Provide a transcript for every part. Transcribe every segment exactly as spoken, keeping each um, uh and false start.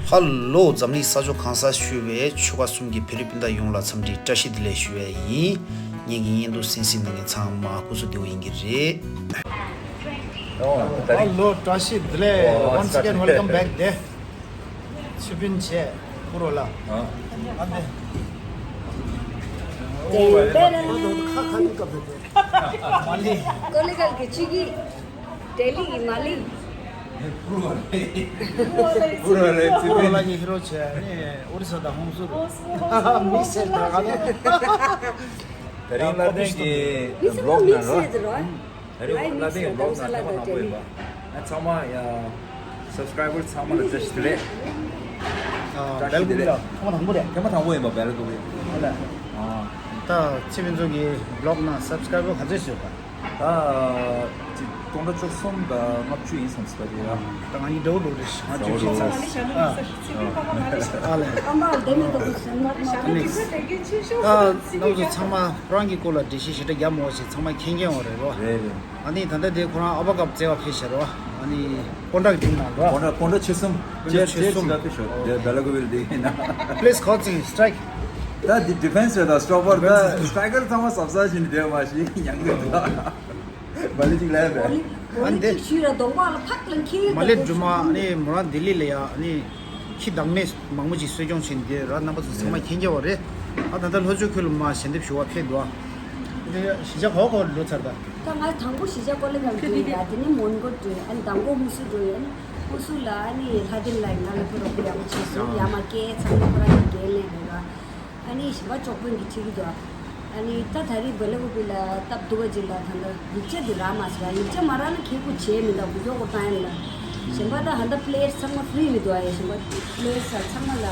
ཧ་ལོ། འཛམ་གླིང་ས་ཕྱོགས་གང་སར་བཞུགས་པའི་ཆོལ་ཁ་གསུམ་གྱི་བོད་རིགས་སྤུན་ཟླ་ཡོངས་ལ་འཚམས་འདྲི་བཀྲ་ཤིས་བདེ་ལེགས་ཞུ་བ་ཡིན། ངེད་ཀྱི་བརྙན་ཐུང་གསན་གཟིགས་གནང་མཁན་ཚང་མ་སྐུ་གཟུགས་བདེ་པོ་ཡིན་གྱི་རེད། ཨོ། ད་རིང་། ཧ་ལོ། བཀྲ་ཤིས་བདེ་ལེགས། ཨོ། Once again, welcome back. དེ་ཆི་པིན་ཆེ་ཁུ་རོ་ལ། ཨ། ཨ་དེ། ཁ་ཁ་དུ་སྐབས་དེ། མ་ལི། ཀོ་ལི་གལ་གྱི་ཆི་གི། ལྡི་ལི་གི་མ་ལི། ཀུ་རོ་རེ། ཀུ་རོ་རེ། ཀུ་རོ་ལ་གི་ཧི་རོ་ཆེ་ནི་ཨོ་རི་ས་དང་ཧོང་སུ་རུ། མིག་སེར་དང་ག་ལ། དེ་རིང་ལ་དེང་གི་མིག་སེར་ལ་བློག་ན་མིག་རོ། སེར་དུ་རོ། དེ་རིང་ལ་དེང་གི་བློག་ན་ཐེངས་མ་དང་པོ་ཡིན་པ། ང་ཚང་མ་ཡ་སབ་སི་ཀ་རའི་བར་ཚང་མ་ལ་བཀྲ་ཤིས་བདེ་ལེགས། ཨ། བཀྲ་ཤིས་བདེ་ལེགས། ཐེངས་མ་དང་པོ་རེད། ཐེངས་མ་དང་པོ་ཡིན་པ། བེལ་ཀོབ་ཡིན། ཨ་ལ། ཨ། ད་ཆི་པིན་ཚོ་གི་བློག་ན་སབ་སི་ཀ་རའི་བར་ག་ཚོད་ཡོད་པ། ད་ཅིག་སྟོང་ཕྲག་བཅུ་གསུམ་དང་ལྔ་བཅུ་ཡིན་བསམ་སྲིད་པ་རེད་ཡ། ད་ང་གཉིས་འདྲ་བོ་འགྲོ་རེད། ང་བཅུ་གཅིག་ཚར། ཨ། ཨ་ལས། ཨ་མ་ལྡེ་མི་འདུག་ཟེར་ན། ཨ་ནི། ད་ང་ཚོ་ཚང་མ་རང་གི་སྐོར་ལ་འགྲེལ་བཤད་ཞེ་དྲག་རྒྱབ་མོ་ཞིག་ཚང་མ་མཁྱེན་མཁན་བ་རེད་རོ། རེད་རེད། ཨ་ནི་ད་ལྟ་དེ་ཁོ་རང་ཨ་བ་ཀབ་རྩེ་བ་ཕེབས་ཤག་རོ། ཨ་ནི་ཀོན་ཊེག་བྱུང་ན་རོ། ཀོན་ཊེག་ཀོན་ཊེག་ཆེ་གསུམ། ཀོན་ཊེག་ཆེ་གསུམ། ཆེ་གསུམ་ལ་ཕེབས་ཤོག་དེ་བེ་ལ་ཀོ་ཝི་ལ་དེ་ཡིན་ན། པི་ལིས་ཁོ་ཚིང་སི་ཊི་རའིཀ་ད་འདི་ཌི་ཕེན་སི་རེད། ད་སི་ཊོབ་པར། ད་སི་ཊ་རའི་ཀར་ཚང་མ་གཟབ་གཟབ་བྱས་ནས་བསྡད་པ་ཞིག་ཉན་གི་འདུག་མ་ལི་ཅིག་ལས་པས། ཨ་འདི། ཞུས་ར་གདོང་པ་ལ་ཕག་ལ་འཁྱེར། མ་ལི་སྒྲོལ་མ་ནི་མོ་རང་ལྡི་ལི་ལ་ཡ་ནི་ཁྱི་བདག་མེད་མང་པོ་ཅིག་གསོ་སྐྱོང་བྱས་ནས་འདི་ར་རྣམ་པ་ཚོ་ཚང་མ་མཁྱེན་རྒྱ་བ་རེད། ཨ་ད་ལྟ་ལྷོ་ཕྱོགས་ཁུལ་ལ་མ་ཞལ་འདེབས་ཞུ་བ་ཕེབས་འདུག་ཨ་འདི་གཞིས་ཆགས་ག་བ་ག་བ་ལ་འགྲོ་ཚར་ད། ད་ང་དང་པོ་གཞིས་ཆགས་ཀོ་ལི་གལ་འགྲོ་ཡ། དེ་ནས་མོན་གྷོ་འགྲོ་ཡ། ཨ་ནི་མདང་དགོང་ཧུན་སུར་འགྲོ་ཡ། ཨ་ནི་ཧུན་སུར་ལ་ཨ་ནི་ལྷ་ལྡན་ལ་ཡིན་ན་ལ་ཕུ་རོགས་པ་ཡག་པོ་བྱས་སོང་། ཡ་མ་སྐད་ཚང་མ་ཁོ་རང་གི་འགན་ལེན་རེད་བ། ཨ་ནི་གཞན་པ་ཅོག་པོན་གྱི་ཁྲིད་ཀྱི་འདུག་ཨ་ནི་ད་ད་རེས་བེ་ལ་ཀོ་ཝི་ལ་སྟབས་སྡུག་པ་ཅིག་ལ་ད་ལྟ་ཡིག་ཆ་འདི་རག་མ་སོང་། ཡིག་ཆ་མ་རག་ན་ཁེ་ཁུ་བྱས་མི་འདུག་བུ་ཀྱོག་གོ་བཏང་ཡ་མི་འདུག་གཞན་པ་ད་ཧ་ད་པི་ལེ་ཡར་ཚང་མ་ཧྥི་རི་མི་འདུག་ཨ་ཡ་གཞན་པ་པི་ལེ་ཡར་ཚང་མ་ལ་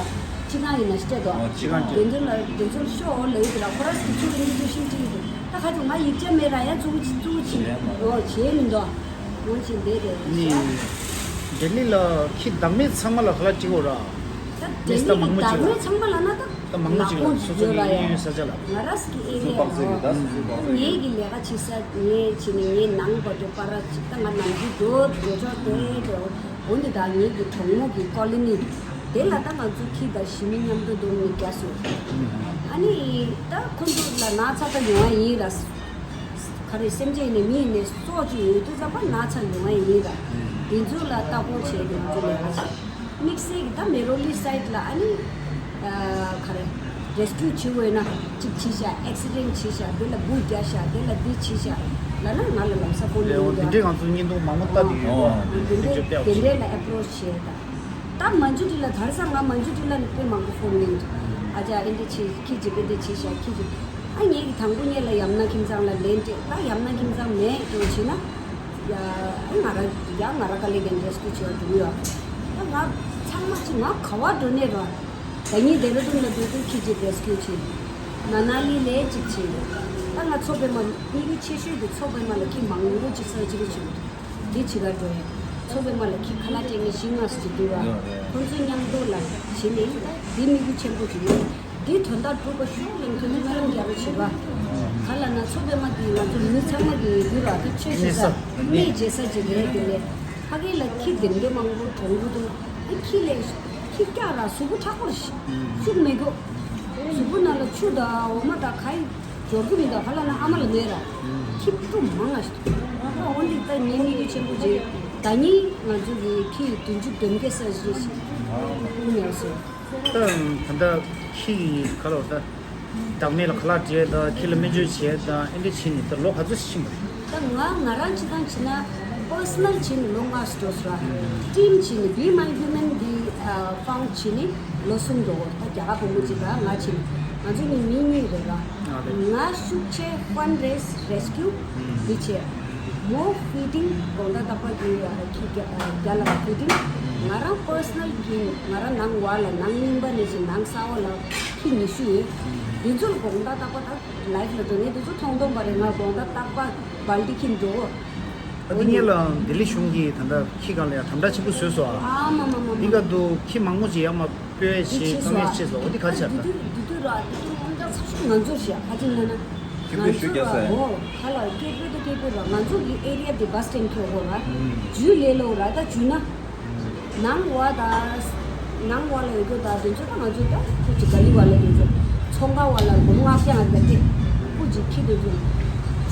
སྤྱི་ཁང་ཡིན་ན་སྤྲད་འདུག་ཨ་སྤྱི་ཁང་དེ་ཚོ་ལ་དེ་ཚོ་ཤོག་ལ་ཡོད་དེ་ལ་ཁོ་ར་སི་ཆུ་རིན་ཆུ་ཤིན་ཅི་ཡིན་འདུག་ད་ཁ་ཅིག་ང་ཡིག་ཆ་མེད་ར་ཡ་ཙུ་གུ་ཅི་ཙུ་གུ་ཅི་འོ་བྱས་མི་འདུག་འོ་ཅི་འདས་དེ་ནི་ལྡི་ལི་ལ་ཁྱི་བདག་མེད་ཚང་མ་ལ་ཁ་ལག་སྤྲད་དགོས་ར། ད་ལྡི་ལི་གི་བདག་མེད་ཚང་མ་ལ་ན་ད། ད་མང་པོ་ཅིག་ལ་སོ་སོ་གི་གཡས་གཡོན་ས་ཆ་ལ། ང་ར་སི་ཀི་ཨེ་རི་ཡ་ལ། ངེད་ཀྱི་ལས་ཀ་བྱེད་ས་ངས་བྱེད་ནས་ངའི་ནང་པ་དུ་པ་ར་ཅིག་ད་ང་ནང་གི་འགྲོ་འགྲོ་ཆོག་དེ་དེ་འོ་འདི་ད་ངེད་ཀྱི་གྲོགས་མོ་གི་ཀོ་ལི་ནི། དེ་ལ་ད་ང་ཚོ་ཁྱི་དང་ཞི་མི་མཉམ་དུ་འདུག་ནི་རྒྱ་སོ། ཨ་ནི་ད་ཁོ་ཚོ་ལ་ན་ཚ་ད་ཡོང་བ་ཡིན་ར། ག་རེ་སེམས་ཅན་ནས་མི་ཡིན་ནས་སྲོག་ཅིག་ཡོད་དུས་ཙམ་པ་ན་ཚ་ཡོང་བ་ཡིན་ར། དེ་ཚོ་ལ་ལྟ་སྐོར་བྱས་ཏེ་ང་ཚོ་ལས་ཀ་བྱེད། དམིགས་བསལ་གྱི་ད་མེ་རོ་ལི་སའིད་ལ་ཨ་ནི། ཨ་ག་རེ། རེ་སི་ཀིའུ་བྱེད་དགོས་ན་གཅིག་བྱས་ཤག་ཨེག་སི་ཌེན་ཊི་བྱས་ཤག་དེ་ལ་འབུ་རྒྱག་ཤག་དེ་ལ་འདི་བྱས་ཤག་ལབ་ན་ང་ལ་ལམ་སང་ཕོན་ཡོང་འདུག་དེ་འདྲའི་ང་ཚོ་བརྙན་ཐུང་མང་པོ་ལྟ་དུས་ཡོད་རེད་བ། དེ་འདྲའི་དེ་འདྲའི་ལ་ཨེ་པོ་རོ་ཆི་བྱས་ད། ད་མན་ཇུ་ཏི་ལ་དར་ས་ང་མན་ཇུ་ཏི་ལ་ནི་དཔེ་མང་པོ་ཕོན་ཡོང་འདུག་ཨ་ཅག་ཨེ་འདི་བྱས་ཁྱི་གཅིག་པོ་འདི་བྱས་ཤག་ཁྱི་གཅིག་ཨ་ངེད་ཀྱི་དང་པོ་ཉིད་ལ་ཡམ་ན་ཁྱིམ་ཚང་ལ་ལན་སྤྲད། ད་ཡམ་ན་ཁྱིམ་ཚང་མེད་འགྲོ་བྱས་ན། ཡ། ང་ར་ཡ་ང་ར་དཀའ་ལས་ཀྱང་རེ་སི་ཀིའུ་བྱེད་པ་འགྲོ་གི་ཡོད། ད་ང་ཚང་མ་ཅིག་ང་ག་བ་འགྲོ་ནས་ར། ད་ངས་ལྡེ་ར་ལྡུན་ལ་འགྲོ་དུས་ཁྱི་གཅིག་རེ་སི་ཀིའུ་བྱས། ན་ན་ལི་ལས་གཅིག་བྱས། ད་ང་མཚོ་པདྨ་དམིགས་ཡུལ་ཆེ་ཤོས་དེ་མཚོ་པདྨ་ལ་ཁྱི་མང་པོ་ཅིག་སར་ཇི་རི་བྱེད་དགོས་འདུག་འདི་བྱེད་ག་འགྲོ་ཡ། མཚོ་པདྨ་ལ་ཁྱི་ཁ་ལག་སྤྲད་མཁན་བཞི་ལྔ་ཙམ་ཅིག་འདུག་ར། ཁོང་ཚོའི་མཉམ་དུ་ལ་བྱེད་ནས་འདི་དམིགས་ཡུལ་ཆེན་པོ་ཅིག་ཡོད། འདི་དོན་དག་སྒྲུབ་པ་ཤོག་ལེན་ཁྱོད་ཚོ་སྨོན་ལམ་རྒྱག་རོགས་བྱེད་པ། ག་ལ་ན་མཚོ་པདྨ་འདི་ང་ཚོ་མི་ཚང་མ་གི་ཡོད་ར། ད་ཆོས་བྱེད་ས་གནས་བྱེད་ས་ཅིག་རེད། དེ་ལས་ཕ་གི་ལ་ཁྱི་ལྡེམ་ལྡེམ་མང་པོ་གྲོང་གི་འདུག་ཨ་ཁྱི་ལས་ཁྱི་སྐྱག་ར་གཟུགས་པོ་མཁྲེགས་པོ་རེད། ཤུགས་མི་དགོས། གཟུགས་པོ་ནང་ལ་ཆུ་དང་འོ་མ་དང་ག་ཡི་འབྱོར་གི་མི་འདུག་ག་ལ་ན་ཨ་མ་ལ་ནས་ར། ཁྱི་ཕྲུག་མང་ང་ཞིག་ཨ་འོ་འདི་ད་ངའི་དམིགས་ཡུལ་ཆེན་པོ་རེད། ད་ནི་ང་ཚོ་གི་ཁྱི་བདུན་ཅུ་དོན་བརྒྱད་ས་ཞིག་ཨུ་མེད་སོ། ད་ད་ལྟ་ཁྱི་ག་ལ་ད་བདག་མེད་ལ་ཁ་ལག་སྤྲད་དང་ཁྱི་ལ་སྨན་བཅོས་བྱས་དང་ཨེ་འདྲ་བྱས་ནས་ད་ལོ་ག་ཚོད་ཕྱིན་པ་རེད། ད་ང་ང་རང་སྤྱི་བཏང་བྱས་ན་པར་སོ་ནལ་བྱས་ནས་ལོ་ལྔ་ཙམ་འགྲོ་སོང་ར། ཊིམ་བྱས་ནས་Be My Human འདི་ཨ་ཕའུན་ཌི་བྱས་ནས་ལོ་གསུམ་འགྲོ་གོ་ད་རྒྱ་གར་བུ་མོ་གཅིག་དང་ང་བྱས་ནས་ང་ཚོ་གཉིས་མི་གཉིས་རེད་ར། ང་ཤུགས་ཆེ་ཕན་རེ་སི་རེ་སི་ཀིའུ་འདི་བྱས། མོ་ཕི་ཌིང་དགོང་དག་རྟག་པར་གྱི་ཁྱི་རྒྱ་རྒྱ་ལ་ཕི་ཌིང་། ང་རང་པར་སོ་ནལ་གྱི་ང་རང་ནང་བར་ལ་ནང་རྙིང་པ་ནས་ཀྱི་ནང་གསར་བ་ལ་ཁྱི་ཉི་ཤུ་ཡོད། འདི་ཚོ་ལ་དགོང་དག་རྟག་པར་ད་ལའིབ་ལ་འགྲོ་ནས་འདི་ཚོ་མཐོང་མཐོང་པ་རེད། ང་དགོང་དག་རྟག་པར་བལ་ཏི་ཁྱི་འགྲོ། ཨ་འདི་ངེད་ལ་ལྡི་ལི་གཞུང་གིས་ད་ལྟ་ཁྱི་སྒང་ལ་ཡང་དམ་དྲག་ཆེན་པོ་བཟོས་སོང་ཨ། ཨ་མ་མ་མ་མ། འདི་ག་དུ་ཁྱི་མང་པོ་ཅིག་ཡར་མར་སྤོས་ཤིག་བཏང་ཡས་བྱས་སོང་། འོ་འདི་ག་ཆགས་ད། དུས་དུས་དུས་དུས་ར་དུས་དུས་དབང་ཆ་ཚབ་ཤུགས་ང་ཚོར་བྱས་ཁ་ཅིག་ན་ན། ཁྱི་ཕུད་ཤུགས་རྒྱག་ས་ཡིན། ཧོ་ཁ་ལ་སྐད་ཕུད་དུ་སྐད་ཕུད་ར་ང་ཚོ་གི་ཨེ་རི་ཡ་དེ་བ་སི་ཊེན་ཁྱོད་ཧོ་ར། ཇུ་ལེ་ལོ་ར་ད་ཇུ་ན། ནང་བ་ད། ནང་བ་ལ་ཡོད་རྒྱུ་དང་དེ་ཚོ་ད་ང་ཚོ་ད་ཁུ་ཅི་ག་ལི་བ་ལ་དེ་ཚོ་ཚོང་ཁང་བ་ལ་སྒོར་མོ་ལྔ་བརྒྱ་ང་ད་སྤྲད། ཁུ་ཅི་ཁྱི་དེ་ཚོ་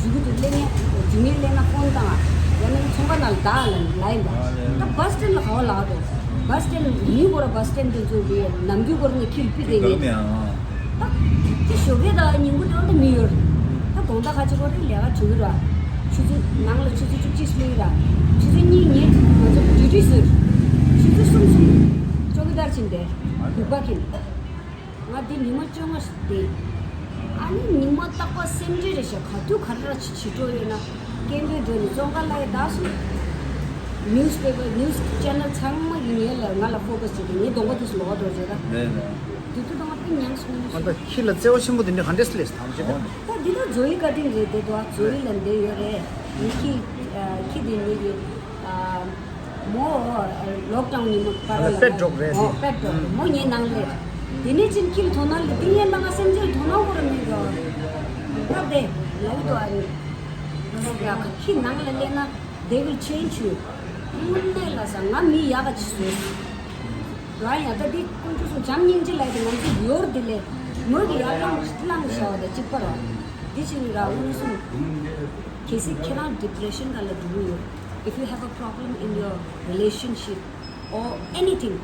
ཇུ་གུ་དེ་ལེན་ནས་ཇུ་ངན་ལེན་ན་ཕོན་བཏང་། ཡང་ན་ཚོང་ཁང་ནང་ལ་ད་ལ་ལ་ཡིན་པ། ད་བ་སི་སི་ཊེན་ལ་ག་བ་ལ་འགྲོ། བ་སི་སི་ཊེན་མི་སྐོར་བ་སི་སི་ཊེན་དེ་ཚོ་གི་ནམ་རྒྱུན་སྐོར་ནས་ཁྱི་ལ་ཕི་དེ་ངན། ད་དེ་ཞོགས་ཀས་དང་ཉིན་གུང་དེ་ལ་ད་མི་ཡོད། ད་དགོང་དག་ཁ་ཆེ་སྐོར་དེ་ལས་ཀ་བྱུང་གི་ར། ཆུ་ཚོད་ནང་ལ་ཆུ་ཚོད་བཅུ་གཅིག་སླེབས་ར། ཆུ་ཚོད་གཉིས་ཉིན་ང་ཚོ་ཌིའུ་ཊི་ཟེར། ཆུ་ཚོད་གསུམ་གསུམ་ཅོ་ཀི་དར་ཕྱིན་ཏེ་སྒུག་པ་ཁྱིམ། ང་འདི་ཉི་མ་བཅོ་ལྔ་ཞིག་བསྡད། ཨ་ནི་ཉི་མ་རྟག་པར་སེམས་ཁྲལ་རེ་བྱས། ག་དུས་ག་རེ་ཅིག་བྱེད་འགྲོ་ཡོད་ན། སྐད་འབོད་འགྲོ་ནས་བཙོན་ཁང་ལ་ཡི་ད་སོང་། ནིའུ་སི་པེ་པར་ནིའུ་སི་ཅེ་ནལ་ཚང་མ་གི་ངེད་ལ་ང་ལ་ཕོ་ཁ་སི་བྱེད་དུས་ངའི་གདོང་པ་དུས་སུ་ལོག་འགྲོ་བྱེད་ད། ནས་ནས། དུས་དུས་དང་པོ་ཉམས་སོང་། ཨ་ད་ཁྱི་ལ་བརྩེ་བ་ཆེན་པོ་དེ་འདྲ་ག་འདྲས་སླེབས་ཐང་ཆེ་ད། ད་འདི་ད་ཛོ་ཡི་ཀ་ཊིང་རེད་དེ་དོ་ཛོ་ཡི་ལ་འདི་ཡོད་རེད། མི་ཁྱི་ཁྱི་དེ་ཉིད་ཀྱི་མོ་ལོག་ཌའུན་ཉིན་མོ་པར་ལ་པེ་ཊི་ཌོག་རེད་དེ། ཨོ་པེ་ཊི་ཌོག་མོ་ངའི་ནང་སླེབས། དེ་ནས་ཅིན་ཁྱི་ལ་དོ་སྣང་ལ་དེ་ངའི་ནང་སེམས་ཅན་ལ་དོ་སྣང་ཁོ་ར་མེད་དོ། ད་དེ་ལ་ཡི་དོ་ཨ་ནི་ཁྱི་ནང་ལ་སླེབས་ན། They will change you. དངོས་གནས་ལ་ས་ང་མི་ཡག་ག་ཅིག་བཟོས། རང་ཡང་ད་འདི་ཀུན་སྤྱོད་སོང་བྱམས་སྙིང་རྗེ་ལ་དེ་ང་ཚོ་ཡོར་དེ་ལས་མོ་གི་ཡར་ལངས་ལངས་བྱ་བ་དང་གཅིག་པ་ར། འདི་ཕྱིན་ར་དངོས་སུ། གལ་སྲིད་ཁྱེད་རང་ཌི་པི་རེ་ཤན་ག་ལ་འགྲོ་གི་ཡོད། If you have a problem in your relationship or anything,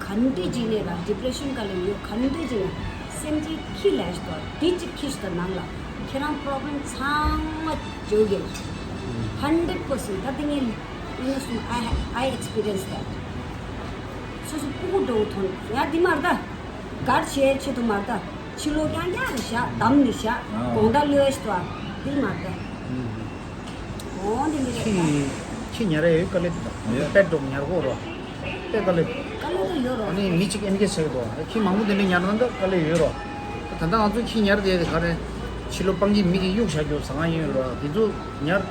ག་འདྲས་ཅིག་ནས་ར་ཌི་པི་རེ་ཤན་ག་ལ་ཡོད། ག་འདྲས་ཅིག་ནས་སེམས་ཅན་ཁྱི་ལས་ཤི་དོ་དེ་ཅིག་ཁྱི་ཤི་དོ་ནང་ལ་ཁྱེད་རང་པོ་རོ་བི་ལེམ་ཚང་མ་བརྗོད་གི། Hundred percent ད་དེ་ངས་ངས་སུ། I I experience that. སོ་སོ་སྤུ་གུ་འདྲ་བོ་ཐོན་ཡ་དེ་མར་ད་གར་བྱེད་ཆེད་དུ་མར་ད་ཕྱི་ལོགས་རྐྱང་རྐྱང་རེ་བཞག་བསྡམས་ནས་བཞག་དགོང་དག་གློད་ཤི་དོ་དེ་མར་ད། འོ་འདི་འདི་རེད། ཁྱི་ཁྱི་ཉར་ཡ་ཡོད་དཀའ་ལས་འདུག་ད་ཡོད། པེ་ཊི་ཌོག་ཉར་དགོས་རོ། དཔེ་དཀའ་ལས། དཀའ་ལས་ད་ཡོད་རོ། ཨ་ནི་མི་གཅིག་ཨེན་གེ་ཇི་བྱེད་དགོས། ཁྱི་མང་པོ་དེ་འདྲ་ཉར་ན་ད་དཀའ་ལས་ཡོད་རོ། ད་ལྟ་ང་ཚོ་ཁྱི་ཉར་དེ་ག་རེ། ཕྱི་ལོགས་སྤང་གི་མི་གི་གཡུག་བཞག་རྒྱུ་ཟ་ཁང་ཡོད་རོ། དེ་ཚོ་ཉར།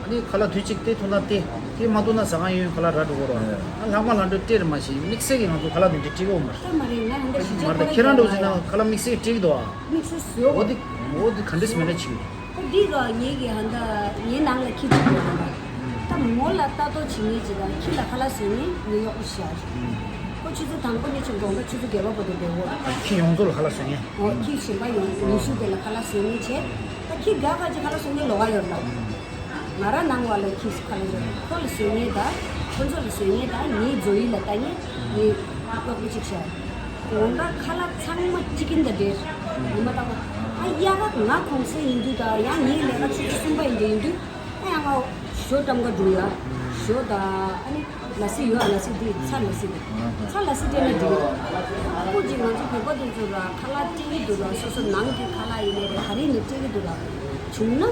ཨ་ནི་ཁ་ལག་དུས་གཅིག་སྟེར་ཐུབ་ན་སྟེར། སྟེར་མ་ཐུབ་ན་ཟ་ཁང་ཡོད་ཁ་ལག་རག་འགྲོ་དགོས་རོ། ཨ་ལྷག་མ་ལྷག་འགྲོ་སྟེར་མ་ཤེས། དམིགས་བསལ་གྱི་ང་ཚོ་ཁ་ལག་དེ་འདྲ་སྤྲད་ཀྱི་ཡོད་མ་རེད། ད་མ་རེད། ང་ཧན་ད་གཞིས་ཆགས་མ་རེད། ཁྱེད་རང་འགྲོ་ཟིན་ན་ཁ་ལག་དམིགས་བསལ་སྤྲད་ཀྱི་འདུག་ཨ། དམིགས་བསལ་བཟོས། འོ་དེ་འོ་དེ་ག་འདྲས་མེད་ན་བྱེད། ཁོ་འདི་ག་ངེད་ཀྱི་ཧན་ད་ངའི་ནང་ལ་ཁྱི་གཅིག་ཡོད་རེད། ད་མོ་ལ་ལྟ་རྟོག་བྱེད་མཁན་ཅིག་དང་ཁྱི་ལ་ཁ་ལག་བཟོ་མཁན་ངའི་གཡོག་པོ་ཞིག་ཡོད་རེད། ཁོ་ཆུ་ཚོད་དང་པོ་ནས་བྱས་དགོང་དག་ཆུ་ཚོད་བརྒྱད་པ་བར་དུ་འདུག་གོ། ཁྱི་ཡོངས་རྫོགས་ལ་ཁ་ལག་བཟོ་མཁན། འོ་ཁྱི་གཞན་པ་ཡོང་ཉི་ཤུ་དེ་ལ་ཁ་ལག་བཟོ་མཁན་བྱས། ད་ཁྱི་དགའ་ཁ་ཅིག་ཁ་ལག་བཟོ་མཁན་ལོགས་ཀ་ཡོད་རེད། ང་རང་ནང་བ་ལ་ཁྱི་ཁ་ལག་བཟོ་མཁན། ཁོ་ལ་བཟོ་མཁན་དང་ཁོ་ཚོ་ལ་བཟོ་མཁན་དང་ངའི་ཛོ་ཡི་ལ་ལྟ་མཁན་ངའི་གཡོག་པོ་གཅིག་ཤར། དགོང་དག་ཁ་ལག་ཚང་མ་ཅི་ཀིན་དང་འབྲེལ། ཉི་མ་རྟག་པར་ཨ་གཡག་ང་གུང་སེང་ཡིན་དུས་དང་ཡང་ངའི་ལས་ཀ་ཆུ་ཚོད་གསུམ་པ་ཡིན་དུས་ཡིན་དུས་ཨ་ཡང་ང་ཞོ་བཀྲམ་ག་འགྲོ་ཡ། ཞོ་དང་ཨ་ནི་ལ་སི་ཡོད། ལ་སི་དེ་ཚྭ་ལ་སི་དེ་ཚྭ་ལ་སི་སྤྲད་ན་འགྲིག་གི་རེད། ཁོ་ཅིག་ང་ཚོ་བོད་པ་དེ་ཚོ་ལ་ཁ་ལག་སྤྲད་ཀྱི་འདུག་ལ། སོ་སོ་ནང་གི་ཁ་ལག་ཡིན་ནའི་རེད། ག་རེ་ནས་སྤྲད་ཀྱི་འདུག་ལ། བྱུང་ན་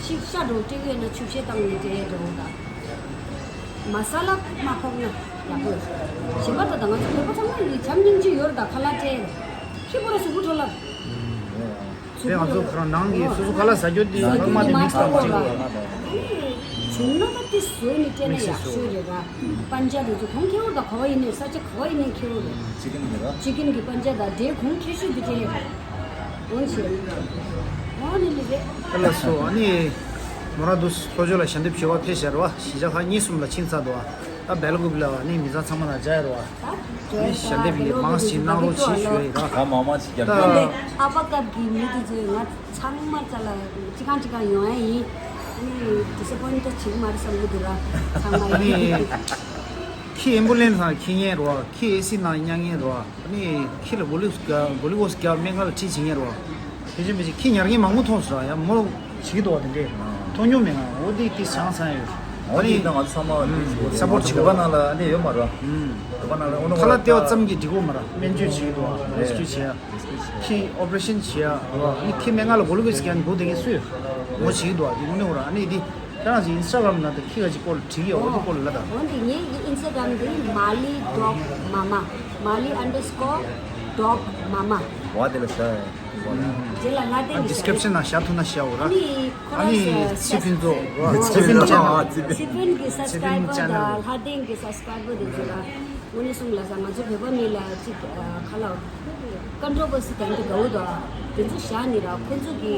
ཤི་ཤ་འགྲོ་སྤྲད་ཀྱི་ཡོད་ན་ཆུ་བཤལ་བཏང་ནས་སྤྲད་འགྲོ་དང་། མ་ས་ལ་མ་ཕོག་ན་ཡག་པོ་ཡོད། གཞན་པ་ད་ལྟ་ང་ཚོ་བོད་པ་ཚང་མ་ཡིས་བྱམས་སྙིང་རྗེ་ཡོད་རེད། ད་ཁ་ལག་སྤྲད་ཁྱི་པོ་ར་གཟུགས་པོ་འཕྲོ་བརླག་དེ་ང་ཚོ་ཁོ་རང་ནང་གི་སོ་སོ་ཁ་ལག་ཟ་རྒྱུ་དེ་ཚང་མ་དེ་མིག་སི་པ་མ་བྱེད་དགོས། བྱུང་ན་ད་དེ་བཟོས་ནས་སྤྲད་ན་ཡག་ཤོས་རེད་ར། པན་ཇ་དེ་ཚོ་གོང་ཁེ་བོ་ད་ག་བ་ཡིན་ནའི་ས་ཆ་ག་བ་ཡིན་ནའི་ཁེ་བོ་རེད། ཅི་ཀིན་གི་ར། ཅི་ཀིན་གི་པན་ཇ་ད་དེ་གོང་ཁེ་ཤོས་དེ་སྤྲད། འོན་ཤེས། འོ་ནི་ལི་རེད། ཨ་ལ་སོ་ཨ་ནི། མོ་ར་དུ་ལྷོ་ཕྱོགས་ལ་ཞལ་འདེབས་ཞུ་བ་ཕེབས་ཤར་བ་གཞིས་ཆགས་ཁག་གཉིས་གསུམ་ལ་ཕྱིན་ཚར་འདུག་ཨ་ད་བེལ་ཀུབ་ལ་ཨ་ནི་མི་ཚང་ཚང་མ་ལ་མཇལ་ཡར་བ། ད་ནི་ཞལ་འདེབས་ཡིན་མང་ཞིག་གནང་རོགས་ཞེས་ཞུ་ཡ་ཡིན་ར། ད་མང་མང་ཞིག་རྒྱབ་ད་ཡོད་རེད། ཨ་ཕ་སྐབས་ཀྱི་མི་དེ་ཚོས་ང་ཚང་མ་རྩ་ལ་ཅི་གང་ཅི་གང་ཡོང་ཡ་ཡིན། ཨ་ནི་ཌི་སི་ཨ་པོན་ཊི་བྱེད་ཀྱི་མ་རེད་བསམ་གྱི་འདུག་ར་ཚང་མ་ཨ་ནི་ཡིན། ཁྱི་ཨེམ་བུ་ལན་སི་ནང་འཁྱེར་མཁན་རེད་བ། ཁྱི་ཨེ་སི་ནང་ཉར་མཁན་རེད་བ། ཨ་ནི་ཁྱི་ལ་གོ་ལི་གོ་སི་རྒྱག་སྨན་ཁང་ལ་ཁྲིད་བྱེད་མཁན་རེད་བ། ཕལ་ཆེར་ཕལ་ཆེར་ཁྱི་ཉར་མཁན་མང་པོ་མཐོང་སོང་ར། ཡ་མོ་བྱེད་ཀྱི་འདུག་བ། དེ་འདྲས་མཐོང་མྱོང་མེད་ང་། འོ་དེ་དེ་བྱང་ཚང་ཡོད། ཨ་འོ་དེ་ནི་ཡིན་ད་ང་ཚོ་ཚང་མ་ཨུམ་ས་པོར་ཊི་བྱེད་དགོས། བོད་པ་ནང་ལ་ཨ་ནི་ཡོད་མ་རེད། ཨུམ་བོད་པ་ནང་ལ་ཨོ་ནོ་ཁ་ལག་སྟེར་བ་ཙམ་གྱིས་འགྲིག་གི་མ་རེད། སྨན་བཅོས་བྱེད་ཀྱི་འདུག་བ། རེད་རེད། རེ་སྐྱུ་བྱེད་ཡ། ཁྱི་ཨོ་པ་རེ་ཤན་བྱེད་ཡ་རེད་བ། ཨ་ནི་ཁྱི་སྨན་ཁང་ལ་གོ་ལི་གོ་སི་རྒྱག་ནས་སྒུག་བསྡད་མཁན་སུ་ཡོད། མོ་བྱེད་ཀྱི་འདུག་བ། དེ་དངོས་གནས་འོ་ར། ཨ་ནི་དེ། ཁྱེད་རང་ཚོའི་ཨིན་སི་ཊ་གྷ་རམ་ནང་དུ་ཁྱི་ག་ཅིག་སྐོར་ལ་བྲིས་ཡོད། འོ་དེ་ངའི་ཨིན་སི་ཊ་གྷ་རམ་དེ་མ་ལི་ཌོག་མ་མ། མ་ལི་ཨན་ཌར་སི་ཀོར་ཌོག་མ་མ། བ་དེ་ལ་ཤ། རྗེས་ལ་ལྷ་ལྡན་གྱི་ཌི་སི་ཀི་རིབ་ཤན་ནང་བཞག་ཐུབ་ན་བཞག་འོ་ར། ཨ་ནི་ཁོ་ཨ་རང་ནི་ཚོ་ཚེ་ཕུན་ཚོགས་ར། ཚེ་ཕུན་ཅན་ནལ། ཚེ་ཕུན་གྱི་སབ་སི་ཀེ་རའི་བར་དང་ལྷ་ལྡན་གྱི་སབ་སི་ཀེ་རའི་བར་དེ་ཚོ་ལ། དངོས་གནས་གསུངས་ལ་ས་ང་ཚོ་བོད་པ་མི་ལ་ཅིག་ཁ་ལ་ཀོན་ཊོ་བར་སི་དང་དེ་འདྲ་འོ་དོ། དེ་ཚོ་བཞག་ནི་ར། ཁོ་ཚོ་གི་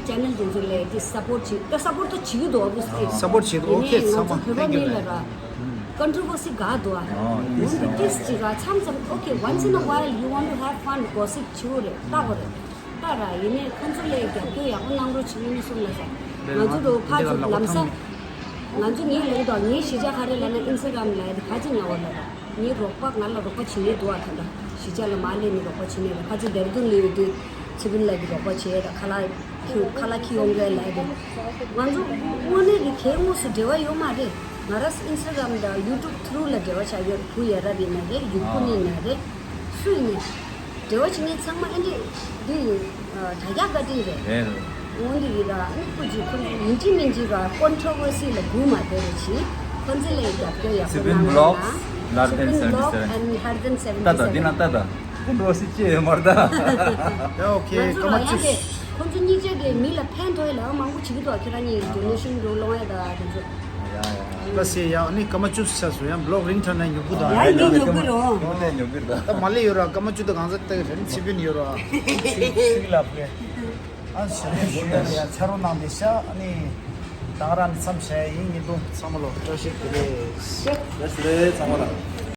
ཅེ་ནལ་དེ་ཚོ་ལ་དེ་སབ་པོར་ཊི་བྱེད་ད། སབ་པོར་ཊི་ད་བྱེད་ཀྱི་འདུག་ཨོ་བི་ཡ་སི་ལི། སབ་པོར་ཊི་བྱེད་འདུག་ཨོ་ཁེ། ཡིན་ནའི་ཚང་མ་ང་ཚོ་བོད་པ་ཐེང་ཀྱུ་མི་ལ་ར། ཨུམ། ཀོན་ཊོ་ཝར་སི་དགའ་འདུག་ཨ། འོ་འདི་འོན་ཏེ་ཏིས་ཅིག་ར་མཚམས་མཚམས། okay, once in a while you want to have fun, gossip བྱེད་དགོས་རེད། ལྟ་དགོས་རེད། ལྟ་ར། ཡིན་ནའི་ཁོང་ཚོ་ལ་རྒྱབ་སྐྱོར་ཡག་པོ་གནང་རོགས་བྱེད། མི་གསུམ་ལ་ཟེར། ང་ཚོ་རུ་ཕར་ཚུར་ལམ་སང་། ང་ཚོ་ངའི་ལབ་འདུག་ངའི་གཞིས་ཆགས་ག་རེ་ལབ་ན། ཨིན་སི་ཊ་གྷ་རམ་ལབ་ཡ་དེ་ག་ཅིག་ཉར་བ་ལབ་ར། ངའི་རོགས་པ་ང་ལ་རོགས་པ་བྱེད་མཁན་འདུག་ཨ། ད་ལྟ་གཞིས་ཆགས་ལ་མར་སླེབས་ནས་རོགས་པ་བྱེད་མཁན་རེད། ཁ་ཚིག་ལྡེར་ལྡུན་ལ་ཡོད་དུས་ཚེ་བིན་ལགས་ཀྱིས་རོགས་པ་བྱས་ར། ཁ་ལག་ཁྱི་ཁ་ལག་ཁྱི་ཡོང་མཁན་ལབ་ཡ་དེ། ང་ཚོ་དངོས་གནས་ཀྱི་གད་དངོས་སུ་འབྲེལ་བ་ཡོད་མ་རེད། ང་རང་ཨིན་སི་ཊ་གྷ་རམ་དང་ཡུ་ཊུབ་ཐུ་རུ་ལ་འབྲེལ་བ་ཆགས་ཡོད། བུ་ཡ་རབས་ཡིན་ན་རེད། ཡུལ་སྤོ་ནི་ཡིན་ན་རེད། སུ་ཡིན་ནའི་འབྲེལ་བ་བྱེད་མཁན་ཚང་མ་ཨེ་འདྲས་འདི་ཡིན། དྲ་རྒྱ་བཀའ་དྲིན་རེད། རེད་རེད། འོན་ཏེ་ཡིན་ར། ཨ་ནི་ཁོ་ཅིག་ཁོ་ཡིན་གཅིག་མིན་གཅིག་ར་ཀོན་ཊོ་ཝར་སི་ལ་སྒུག་མ་བསྡད་རོགས་གྱིས། ཁོ་ཚོ་ལ་རྒྱབ་སྐྱོར་ཡག་པོ་Sibin གནང་རོགས་Vlogs, གནང་། Larden Sibin Vlog seventy seven and Larden seventy seven. ལྟ་ད་འདི་ན་ལྟ་ད། ཀོན་ཊོ་ཝར་སི་ཅི་ཡོད་མ་རེད་ད། ཡ་ཨོ་ཁེ། ང་ཚོ་སྐར་མ་ར་ཡང་བཅུ། དེ་ཁོ་ཚོ་གཉིས་ཆ་གིས་མི་ལ་ཕན་ཐོགས་ཡ་ལ་མང་པོ་བྱེད་ཀྱི་འདུག་ཁྱེད་རང་གཉིས་ཌོ་ནེ་ཤན་འགྲོ་སློང་ཡ་ད་དེ་ཚོ། ཡ་ཡ། ལ་སེ་ཡ། ཨ་ནི་སྐར་མ་བཅུ་ཟེར་སོང་། ཡང་བི་ལོག་རིང་དྲགས་ན་ཉོབ་གི་འདུག་ཡ་ཡ་ཡ། ཉོབ་གི་རེད། ཉོབ་གི་རེད། ད་མ་ལེ་ཡོད་ར། སྐར་མ་བཅུ་དང་གང་ཟག་ལྟ་གི་རེད། ཚེ་བིན་ཡོད་ར། ཤི་ལབ་རེད། ཨ་ཞེ་ཞུ་ཡ་ཡ་ཆ་རོགས་གནང་བསྡད་ཤག་ཨ་ནི་ད་ག་རང་ནས་མཚམས་བཞག་ཡ་ཡིན། ཉིས་སྟོང་ཚང་མ་ལོ་བཀྲ་ཤིས་བདེ་ལེགས། བཀྲ་ཤིས་བདེ་ལེགས་ཚང་མ་ལ།